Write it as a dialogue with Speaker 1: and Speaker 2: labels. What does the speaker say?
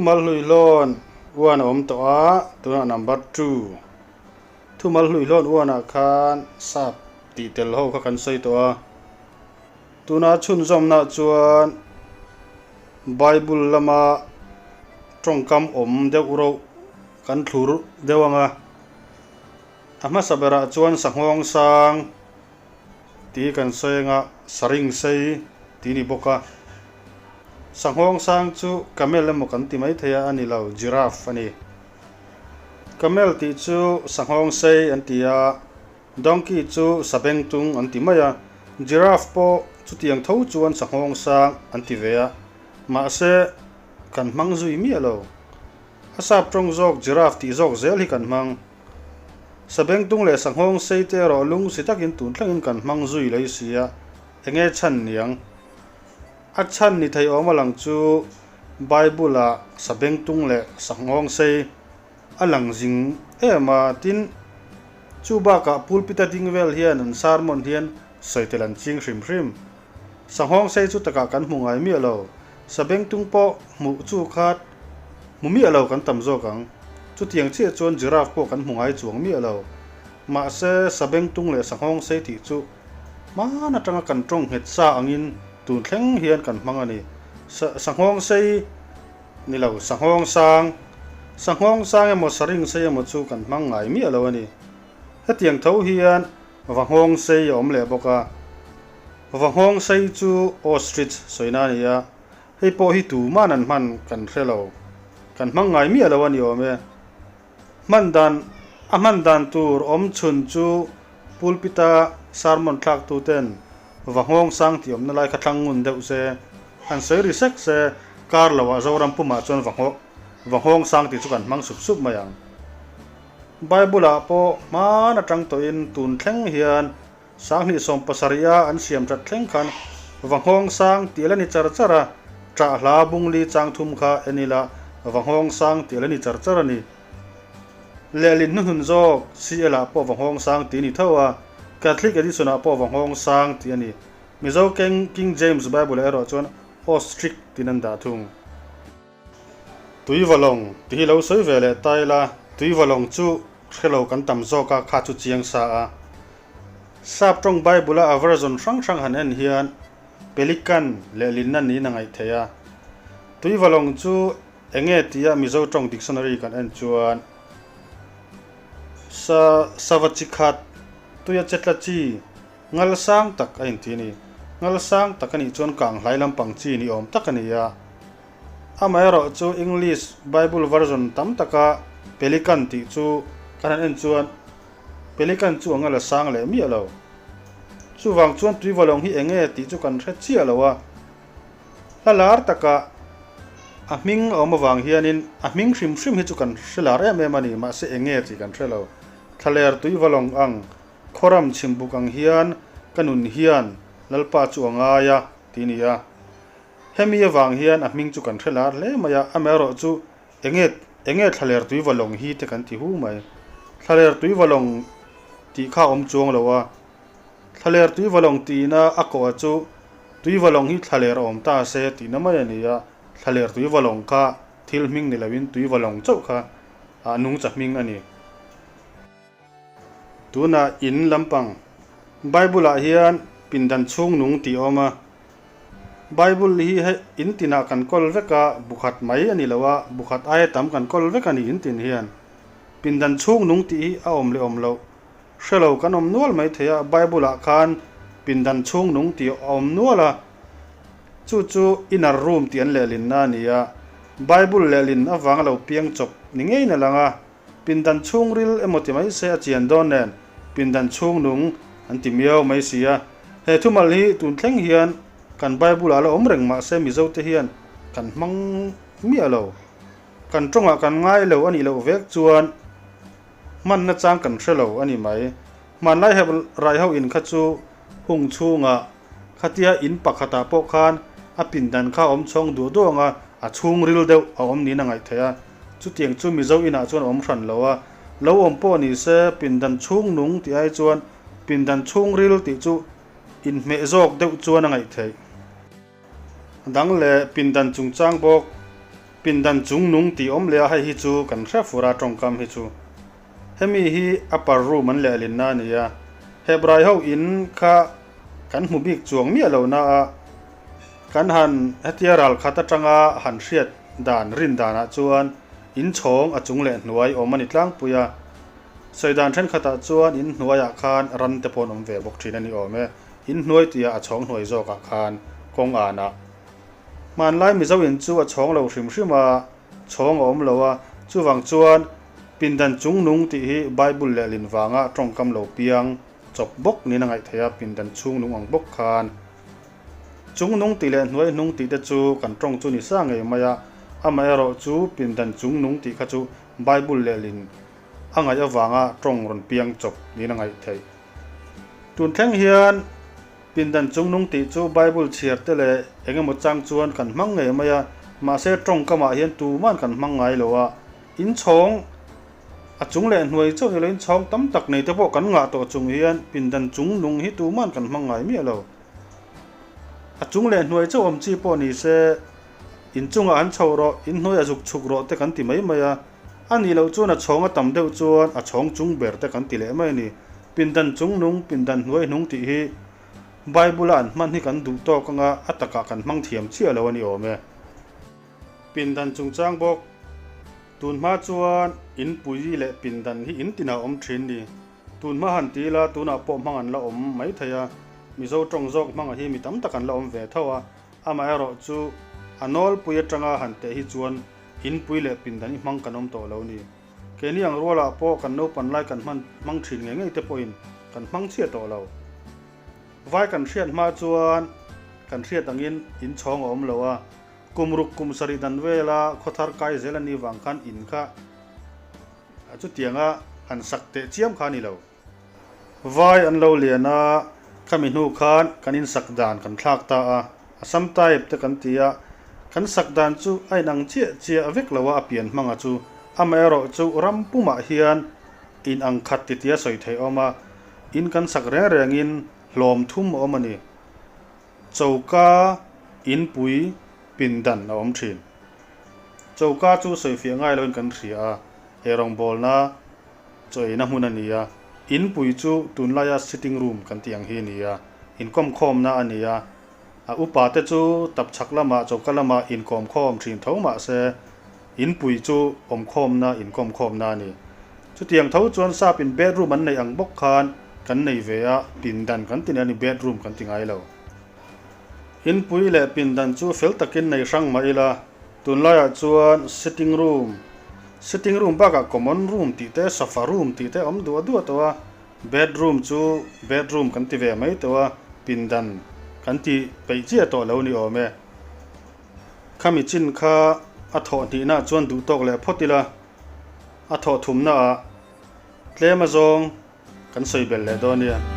Speaker 1: Thumal hluihlawn uan a awm tawh a, tunah number two. Thumal hluihlawn uanah khan sap tih tel ho kha kan sawi tawh a. Tuna chhunzawmna chuan Bible lama tawngkam awm deuh reuh kan thlur deuh ang a. A hmasa berah chuan sanghawng sang tih kan sawi anga saring sei tih ni bawk a. Sanghawng sang chu camel emaw kan ti mai thei a, a ni lo, giraffe a ni. Camel tih chu sanghawng sei an ti a, donkey chu sabengtung an ti mai a, giraffe pawh chutiang tho chuan sanghawng sang an ti ve a, mahse kan hmang zui miah lo. A sap tawng zawk giraffe tih zawk zel hi kan hmang. Sabengtung leh sanghawng sei te erawh lungsi takin tun thlengin kan hmang zui lei si a, enge chhan niang? A chhan ni thei awm a lang chu Bible-ah sabengtung leh sanghawng sei a lang zing em a, tin, chu bakah pulpit a ding vel hian an sermon hian sawi tel an ching hrim hrim. Sanghawng sei chu takah kan hmu ngai miah lo. Sabengtung pawh hmuh chu khat hmu miah lo kan tam zawk ang. Chutiang chiah chuan giraffe pawh kan hmu ngai chuang miah lo. Mahse, sabengtung leh sanghawng sei tih chu hman atanga kan tawng nghet sa angin tun thleng hian kan hmang a ni. Sa sanghawng sei ni lo, sanghawng sang, sanghawng sang emaw saring sei emaw chu kan hmang ngai miah lo a ni. Hetiang tho hian va nghawng sei a awm leh bawk a. Va nghawng sei chu ostrich sawina a ni a, hei pawh hi tuman an hman kan hre lo, kan hmang ngai miah lo a ni awm e. Hman dan, A hman dan tur awm chhun chu pulpit-a sermon thlaktuten va nghawng sang tih awmna lai kha thlang ngun deuh se, han sawi ri sek se, kar loah Zoram pumah chuan va nghawk, va nghawng sang tih chu kan hmang sup sup mai ang. Bible-ah pawh hman atang tawhin tun thleng hian 2017-a an siam that thleng khan va nghawng sang tih a la ni char char a, ṭah hla bungli chang thum kha en ila va nghawng sang tih a la ni char char a ni. Lehlin hnuhnun zawk CL-ah pawh va nghawng sang tih a ni tho a, Catholic Edition-ah pawh va nghawng sang tih a ni. Mizo King James Bible-ah erawh chuan ostrich tiin an dah thung. Tuivalawng tih hi lo sawi ve leh ta ila, Tuivalawng chu hrelo kan tam zawk a, kha chu chiang sa a. Sap tawng Bible-a a version hrang hrang han en hian Pelican leh Linna niin a ngaih theih a. Tuivalawng chu enge tia Mizo tawng dictionary kan en chuan sa sava chi khat, tuia chetla chi, Ngal sang tak a inti a ni. Ngal sang tak a nih chuan kang hlai lampang chi ni awm tak a ni a. Amaherawh chu English Bible version tam taka pelican tih chu kan han en chuan pelican chu a ngal a sang leh miah lo. Chuvang chuan tuivalawng hi eng nge tih chu kan hre chiah lo a. Hla lar taka a hming a awm avang hianin a hming hrim hrim hi chu kan hre lar em em a ni, mahse eng nge tih kan hre lo. Thlaler tuivalawng ang Khawram chhimbuk ang hian ka nun hian Lalpa chu a ngai a, ti ni a. Hemi avang hian a hming chu kan hre lar hle mai a, amaherawh chu enge enge thlaler tuivalawng hi te kan ti hu mai. Thlaler tuivalawng tih kha a awm chuang lo a, thlaler tuivalawng tihna a kawh a chu tuivalawng hi thlaler a awm ta se tihna mai a ni a, thlaler tuivalawng kha thil hming ni loin tuivalawng chauh kha a nungcha hming a ni. Tunah in lampang Bible-ah hian pindan chhung nung tih a awm a. Bible hi hei in tinah kan kawl vek a, bu khat mai a ni lo a, bu khat aia tam kan kawl vek a ni in tin hian. Pindan chhung nung tih hi a awm leh awm loh hre lo kan awm nual mai thei a, Bible-ah khan pindan chhung nung tih a awm nual a, chu chu inner room tih an lehlinna a ni a, Bible lehlin avanga lo piang chawp ni ngeiin a lang a. Pindan chhungril emaw ti mai se a chian dawn nen pindan chhungnung an ti miau mai si a. He thumal hi tun thleng hian kan Bible ah la awm reng mah se Mizo te hian kan hmang miah lo. Kan tawngah kan ngai lo a nih loh vek chuan hmanna chang kan hre lo a ni mai. Hmanlai hep rai ho in kha chu hung chhungah khatia in pakhatah pawh khan a pindan kha a awm chhawng duah duah ang a, a chhungril deuh a awm niin a ngaih theih a. Chutiang chu Mizo inah chuan a awm hran lo a, lo awm pawh ni se pindan chhung nung tih ai chuan pindan chhungril tih chu inhmeh zawk deuh chuan a ngaih theih. Dang leh pindan chungchang bawk. Pindan chungnung tih awm leh a, hei hi chu kan hre fur a tawngkam hi chu. Hemi hi upper room an lehlinna a ni a, Hebrai ho in kha kan hmu bik chuang miah lo na a, kan han hetia ral khat atanga han hriat dan rin danah chuan in chhawng a chung leh hnuai awm a ni tlangpui a, sawi dan thenkhatah chuan in hnuaiah khan ran te pawh an awm ve bawk thin a ni awm e, in hnuai tihah a chhawng hnuai zawkah khan kawng anah. Hmanlai Mizo in chu a chhawng lo hrim hrim a, chhawng a awm lo a, chuvang chuan pindan chungnung tih hi Bible lehlin vanga tawngkam lo piang chawp bawk niin a ngaih theih a, pindan chhungnung ang bawk khan chungnung tih leh hnuaihnung tih te chu kan tawng chu ni sa ngei mai a, amaherawh chu pindan chungnung tih kha chu Bible lehlin a ngaih avanga tawng rawn piang chawp niin a ngaih theih. Tun thleng hian Pindan chungnung tih chu Bible chhiar te leh eng emaw chang chuan kan hmang ngei mai a, mahse tawngkamah hian tuman kan hmang ngai lo a, inchhawng a chung leh hnuai chauh ni lo inchhawng tam tak nei te pawh kan ngah tawh chung hian pindan chungnung hi tuman kan hmang ngai miah lo. A chung leh hnuai chauh awm chi pawh ni se inchungah an chho rawh, inhnuai a zuk chhuk rawh te kan ti mai mai a, a nih loh chuan a chhawng a tam deuh chuan a chhawng chung ber te kan ti leh mai a ni. Pindan chungnung, pindan hnuaihnung tih hi Bible-a an hman hi kan duh tawk anga a takah kan hmang thiam chiah lo a ni awm e. Pindan chungchang bawk, Tun hma chuan inpui leh pindan hi in tinah awm thin ni. Tun hma han ti ila tunah pawh hmang an la awm mai thei a, Mizo tawng zawk hmangah hi mi tam tak an la awm ve tho a, amaherawh chu a nawlpui atanga han teh hi chuan inpui leh pindan hi hmang kan awm tawh lo ni. Keini ang rualah pawh kan naupan lai kan hman hmang thin ngei ngei te pawhin kan hmang chhiah tawh lo. Vai kan hriat hma chuan kan hriat angin in chhawng a awm lo a, kum ruk kum sarih dan vela khawthar kai zel a nih vang khan in kha chutianga han sak teh chiam kha a ni lo. Vai an lo lian a, khami hnu khan kan insak dan kan thlak ta a, Assam type te kan ti a, kan sak dan chu a inang chiah chiah vek lo a, a pian hmanga chu. Amaherawh chu ram pumah hian inang khat ti tia sawi theih a awm a, in kan sak reng rengin hlawm thum a awm a ni. Choka inpui pindan a awm thin. Choka chu sawifiah ngai loin kan hria a, eirawngbawlna Chaw eina hmun a ni a, inpui chu tunlaia sitting room kan tih ang hi a ni a, inkawmkhawmna a ni a. A upa te chu tapchhak lamah choka lamah inkawmkhawm thin tho mah se, inpui chu awmkhawmna inkawmkhawmna a ni. Chutiang tho chuan sapin bedroom an neih ang bawk khan kan nei ve a, pindan kan ti nei a ni, bedroom kan ti ngai lo. Inpui leh pindan chu fel takin nei hrang mah ila, Tunlaiah chuan sitting room, sitting room bakah common room tih te, sofa room tih te awm duah duah tawh a, bedroom chu bedroom kan ti ve mai tawh a, pindan kan ti peih chiah tawh lo ni awm e. Khami chin kha a thawh hnihnaah chuan duh tawk leh phawt ila, a thawh thumnaah tlem azawng kan sawi belh leh dawn nia.